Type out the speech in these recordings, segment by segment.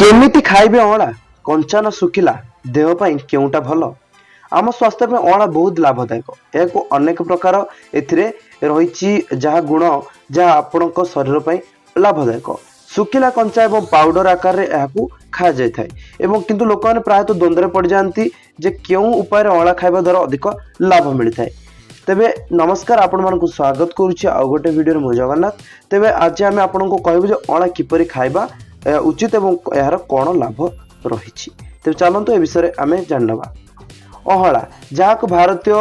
କେମିତି ଖାଇବେ ଅଁଳା, କଞ୍ଚା ନା ଶୁଖିଲା, ଦେହ ପାଇଁ କେଉଁଟା ଭଲ? ଆମ ସ୍ୱାସ୍ଥ୍ୟ ପାଇଁ ଅଁଳା ବହୁତ ଲାଭଦାୟକ। ଏହାକୁ ଅନେକ ପ୍ରକାର ଏଥିରେ ରହିଛି ଯାହା ଗୁଣ, ଯାହା ଆପଣଙ୍କ ଶରୀର ପାଇଁ ଲାଭଦାୟକ। ଶୁଖିଲା, କଞ୍ଚା ଏବଂ ପାଉଡର ଆକାରରେ ଏହାକୁ ଖାଆଯାଇଥାଏ ଏବଂ କିନ୍ତୁ ଲୋକମାନେ ପ୍ରାୟତଃ ଦ୍ୱନ୍ଦ୍ୱରେ ପଡ଼ିଯାଆନ୍ତି ଯେ କେଉଁ ଉପାୟରେ ଅଁଳା ଖାଇବା ଦ୍ୱାରା ଅଧିକ ଲାଭ ମିଳିଥାଏ। ତେବେ ନମସ୍କାର, ଆପଣମାନଙ୍କୁ ସ୍ୱାଗତ କରୁଛି ଆଉ ଗୋଟେ ଭିଡ଼ିଓରେ। ମୁଁ ଜଗନ୍ନାଥ। ତେବେ ଆଜି ଆମେ ଆପଣଙ୍କୁ କହିବୁ ଯେ ଅଁଳା କିପରି ଖାଇବା ଉଚିତ ଏବଂ ଏହାର କ'ଣ ଲାଭ ରହିଛି। ତେବେ ଚାଲନ୍ତୁ, ଏ ବିଷୟରେ ଆମେ ଜାଣିନେବା। ଅଁଳା, ଯାହାକୁ ଭାରତୀୟ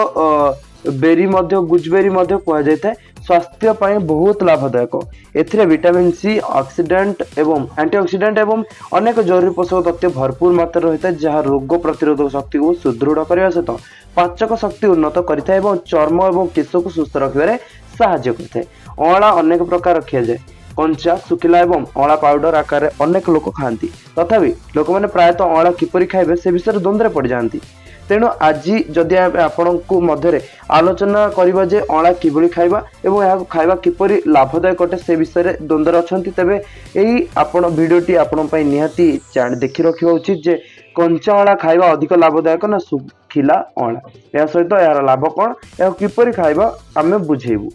ବେରି ମଧ୍ୟ, ଗୁଜବେରୀ ମଧ୍ୟ କୁହାଯାଇଥାଏ, ସ୍ୱାସ୍ଥ୍ୟ ପାଇଁ ବହୁତ ଲାଭଦାୟକ। ଏଥିରେ ଭିଟାମିନ୍ ସି, ଅକ୍ସିଡେଣ୍ଟ ଏବଂ ଆଣ୍ଟିଅକ୍ସିଡେଣ୍ଟ ଏବଂ ଅନେକ ଜରୁରୀ ପୋଷକ ତତ୍ତ୍ୱ ଭରପୁର ମାତ୍ରାରେ ରହିଥାଏ, ଯାହା ରୋଗ ପ୍ରତିରୋଧକ ଶକ୍ତିକୁ ସୁଦୃଢ଼ କରିବା ସହିତ ପାଚକ ଶକ୍ତି ଉନ୍ନତ କରିଥାଏ ଏବଂ ଚର୍ମ ଏବଂ କେଶକୁ ସୁସ୍ଥ ରଖିବାରେ ସାହାଯ୍ୟ କରିଥାଏ। ଅଁଳା ଅନେକ ପ୍ରକାର ଖିଆଯାଏ। କଞ୍ଚା, ଶୁଖିଲା ଏବଂ ଅଁଳା ପାଉଡର ଆକାରରେ ଅନେକ ଲୋକ ଖାଆନ୍ତି। ତଥାପି ଲୋକମାନେ ପ୍ରାୟତଃ ଅଁଳା କିପରି ଖାଇବେ, ସେ ବିଷୟରେ ଦ୍ୱନ୍ଦ୍ୱରେ ପଡ଼ିଯାଆନ୍ତି। ତେଣୁ ଆଜି ଯଦି ଆମେ ଆପଣଙ୍କୁ ମଧ୍ୟରେ ଆଲୋଚନା କରିବା ଯେ ଅଁଳା କିଭଳି ଖାଇବା ଏବଂ ଏହାକୁ ଖାଇବା କିପରି ଲାଭଦାୟକ ଅଟେ, ସେ ବିଷୟରେ ଦ୍ୱନ୍ଦ୍ୱରେ ଅଛନ୍ତି, ତେବେ ଏଇ ଆପଣ ଭିଡ଼ିଓଟି ଆପଣଙ୍କ ପାଇଁ ନିହାତି ଜାଣି ଦେଖି ରଖିବା ଉଚିତ ଯେ କଞ୍ଚା ଅଁଳା ଖାଇବା ଅଧିକ ଲାଭଦାୟକ ନା ଶୁଖିଲା ଅଁଳା, ଏହା ସହିତ ଏହାର ଲାଭ କ'ଣ, ଏହାକୁ କିପରି ଖାଇବା ଆମେ ବୁଝେଇବୁ।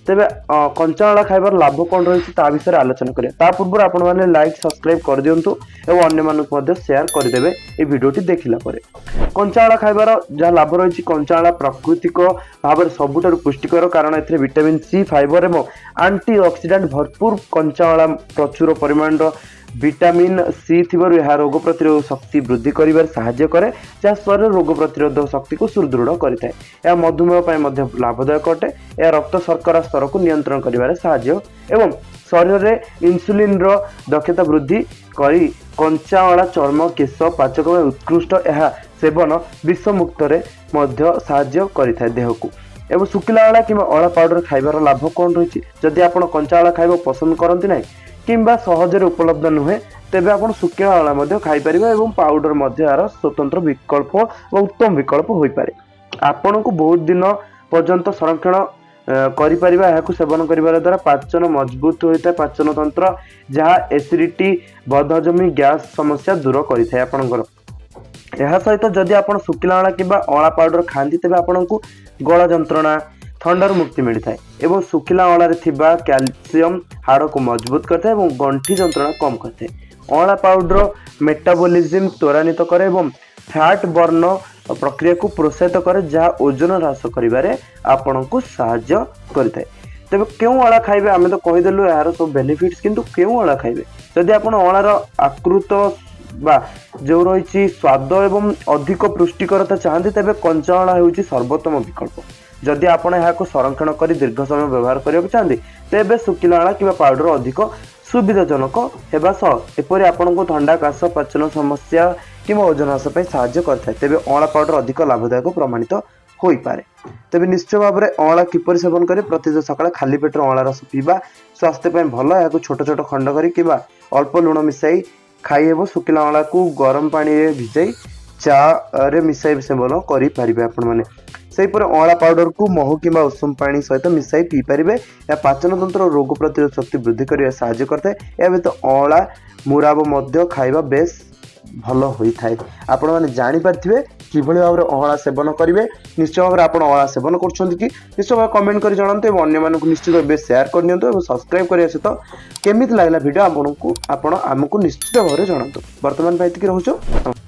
ତେବେ କଞ୍ଚା ଅଁଳା ଖାଇବାର ଲାଭ କ'ଣ ରହିଛି, ତା ବିଷୟରେ ଆଲୋଚନା କରିବା। ତା ପୂର୍ବରୁ ଆପଣମାନେ ଲାଇକ୍, ସବସ୍କ୍ରାଇବ୍ କରିଦିଅନ୍ତୁ ଏବଂ ଅନ୍ୟମାନଙ୍କୁ ମଧ୍ୟ ସେୟାର କରିଦେବେ ଏହି ଭିଡ଼ିଓଟି ଦେଖିଲା ପରେ। କଞ୍ଚା ଅଁଳା ଖାଇବାର ଯାହା ଲାଭ ରହିଛି: କଞ୍ଚା ଅଁଳା ପ୍ରାକୃତିକ ଭାବରେ ସବୁଠାରୁ ପୁଷ୍ଟିକର, କାରଣ ଏଥିରେ ଭିଟାମିନ୍ ସି, ଫାଇବର ଏବଂ ଆଣ୍ଟି ଅକ୍ସିଡାଣ୍ଟ ଭରପୁର। କଞ୍ଚା ଅଁଳା ପ୍ରଚୁର ପରିମାଣର ଭିଟାମିନ୍ ସି ଥିବାରୁ ଏହା ରୋଗ ପ୍ରତିରୋଧକ ଶକ୍ତି ବୃଦ୍ଧି କରିବାରେ ସାହାଯ୍ୟ କରେ, ଯାହା ଶରୀର ରୋଗ ପ୍ରତିରୋଧକ ଶକ୍ତିକୁ ସୁଦୃଢ଼ କରିଥାଏ। ଏହା ମଧୁମେହ ପାଇଁ ମଧ୍ୟ ଲାଭଦାୟକ ଅଟେ। ଏହା ରକ୍ତ ଶର୍କରା ସ୍ତରକୁ ନିୟନ୍ତ୍ରଣ କରିବାରେ ସାହାଯ୍ୟ ଏବଂ ଶରୀରରେ ଇନ୍ସୁଲିନର ଦକ୍ଷତା ବୃଦ୍ଧି କରି କଞ୍ଚା ଅଁଳା ଚର୍ମ, କେଶ, ପାଚକ ପାଇଁ ଉତ୍କୃଷ୍ଟ। ଏହା ସେବନ ବିଷମୁକ୍ତରେ ମଧ୍ୟ ସାହାଯ୍ୟ କରିଥାଏ ଦେହକୁ। ଏବଂ ଶୁଖିଲା ଅଁଳା କିମ୍ବା ଅଁଳା ପାଉଡର ଖାଇବାର ଲାଭ କ'ଣ ରହିଛି? ଯଦି ଆପଣ କଞ୍ଚା ଅଁଳା ଖାଇବାକୁ ପସନ୍ଦ କରନ୍ତି ନାହିଁ କିମ୍ବା ସହଜରେ ଉପଲବ୍ଧ ନୁହେଁ, ତେବେ ଆପଣ ଶୁଖିଲା ଅଁଳା ମଧ୍ୟ ଖାଇପାରିବେ ଏବଂ ପାଉଡର ମଧ୍ୟ ଏହାର ସ୍ୱତନ୍ତ୍ର ବିକଳ୍ପ ବା ଉତ୍ତମ ବିକଳ୍ପ ହୋଇପାରେ। ଆପଣଙ୍କୁ ବହୁତ ଦିନ ପର୍ଯ୍ୟନ୍ତ ସଂରକ୍ଷଣ କରିପାରିବା। ଏହାକୁ ସେବନ କରିବା ଦ୍ୱାରା ପାଚନ ମଜବୁତ ହୋଇଥାଏ, ପାଚନ ତନ୍ତ୍ର, ଯାହା ଏସିଡିଟି, ବଦହଜମି, ଗ୍ୟାସ୍ ସମସ୍ୟା ଦୂର କରିଥାଏ ଆପଣଙ୍କର। ଏହା ସହିତ ଯଦି ଆପଣ ଶୁଖିଲା ଅଁଳା କିମ୍ବା ଅଁଳା ପାଉଡର ଖାଆନ୍ତି, ତେବେ ଆପଣଙ୍କୁ ଗଳା ଯନ୍ତ୍ରଣା, ଥଣ୍ଡାରୁ ମୁକ୍ତି ମିଳିଥାଏ ଏବଂ ଶୁଖିଲା ଅଁଳାରେ ଥିବା କ୍ୟାଲସିୟମ ହାଡ଼କୁ ମଜବୁତ କରିଥାଏ ଏବଂ ଗଣ୍ଠି ଯନ୍ତ୍ରଣା କମ୍ କରିଥାଏ। ଅଁଳା ପାଉଡର ମେଟାବୋଲିଜିମ୍ ତ୍ୱରାନ୍ୱିତ କରେ ଏବଂ ଫ୍ୟାଟ୍ ବର୍ନ ପ୍ରକ୍ରିୟାକୁ ପ୍ରୋତ୍ସାହିତ କରେ, ଯାହା ଓଜନ ହ୍ରାସ କରିବାରେ ଆପଣଙ୍କୁ ସାହାଯ୍ୟ କରିଥାଏ। ତେବେ କେଉଁ ଅଁଳା ଖାଇବେ? ଆମେ ତ କହିଦେଲୁ ଏହାର ସବୁ ବେନିଫିଟ୍ସ, କିନ୍ତୁ କେଉଁ ଅଁଳା ଖାଇବେ? ଯଦି ଆପଣ ଅଁଳାର ଆକୃତ ବା ଯେଉଁ ରହିଛି ସ୍ୱାଦ ଏବଂ ଅଧିକ ପୁଷ୍ଟିକରତା ଚାହାନ୍ତି, ତେବେ କଞ୍ଚା ଅଁଳା ହେଉଛି ସର୍ବୋତ୍ତମ ବିକଳ୍ପ। ଯଦି ଆପଣ ଏହାକୁ ସଂରକ୍ଷଣ କରି ଦୀର୍ଘ ସମୟ ବ୍ୟବହାର କରିବାକୁ ଚାହାନ୍ତି, ତେବେ ଶୁଖିଲା ଅଁଳା କିମ୍ବା ପାଉଡର ଅଧିକ ସୁବିଧାଜନକ ହେବା ସହ ଏପରି ଆପଣଙ୍କୁ ଥଣ୍ଡା, କାଶ, ପାଚନ ସମସ୍ୟା କିମ୍ବା ଓଜନ ହ୍ରାସ ପାଇଁ ସାହାଯ୍ୟ କରିଥାଏ, ତେବେ ଅଁଳା ପାଉଡର ଅଧିକ ଲାଭଦାୟକ ପ୍ରମାଣିତ ହୋଇପାରେ। ତେବେ ନିଶ୍ଚୟ ଭାବରେ ଅଁଳା କିପରି ସେବନ କରିବେ? ପ୍ରତିଦିନ ସକାଳେ ଖାଲି ପେଟରେ ଅଁଳା ରସ ପିଇବା ସ୍ୱାସ୍ଥ୍ୟ ପାଇଁ ଭଲ। ଏହାକୁ ଛୋଟ ଛୋଟ ଖଣ୍ଡ କରି କିମ୍ବା ଅଳ୍ପ ଲୁଣ ମିଶାଇ ଖାଇହେବ। ଶୁଖିଲା ଅଁଳାକୁ ଗରମ ପାଣିରେ ଭିଜାଇ ଚା ରେ ମିଶାଇ ସେବନ କରିପାରିବେ ଆପଣମାନେ। ସେହିପରି ଅଁଳା ପାଉଡରକୁ ମହୁ କିମ୍ବା ଉଷୁମ ପାଣି ସହିତ ମିଶାଇ ପିଇପାରିବେ। ଏହା ପାଚନ ତନ୍ତ୍ର, ରୋଗ ପ୍ରତିରୋଧ ଶକ୍ତି ବୃଦ୍ଧି କରିବାରେ ସାହାଯ୍ୟ କରିଥାଏ। ଏହା ବ୍ୟତୀତ ଅଁଳା ମୁରାବ ମଧ୍ୟ ଖାଇବା ବେଶ ଭଲ ହୋଇଥାଏ। ଆପଣମାନେ ଜାଣିପାରିଥିବେ କିଭଳି ଭାବରେ ଅଁଳା ସେବନ କରିବେ। ନିଶ୍ଚୟ ଭାବରେ ଆପଣ ଅଁଳା ସେବନ କରୁଛନ୍ତି କି? ନିଶ୍ଚୟ ଭାବେ କମେଣ୍ଟ କରି ଜଣାନ୍ତୁ ଏବଂ ଅନ୍ୟମାନଙ୍କୁ ନିଶ୍ଚିତ ଭାବେ ସେୟାର କରିନିଅନ୍ତୁ ଏବଂ ସବସ୍କ୍ରାଇବ୍ କରିବା ସହିତ କେମିତି ଲାଗିଲା ଭିଡ଼ିଓ ଆପଣଙ୍କୁ, ଆପଣ ଆମକୁ ନିଶ୍ଚିତ ଭାବରେ ଜଣାନ୍ତୁ। ବର୍ତ୍ତମାନ ପାଇଁ ଏତିକି ରହୁଛୁ।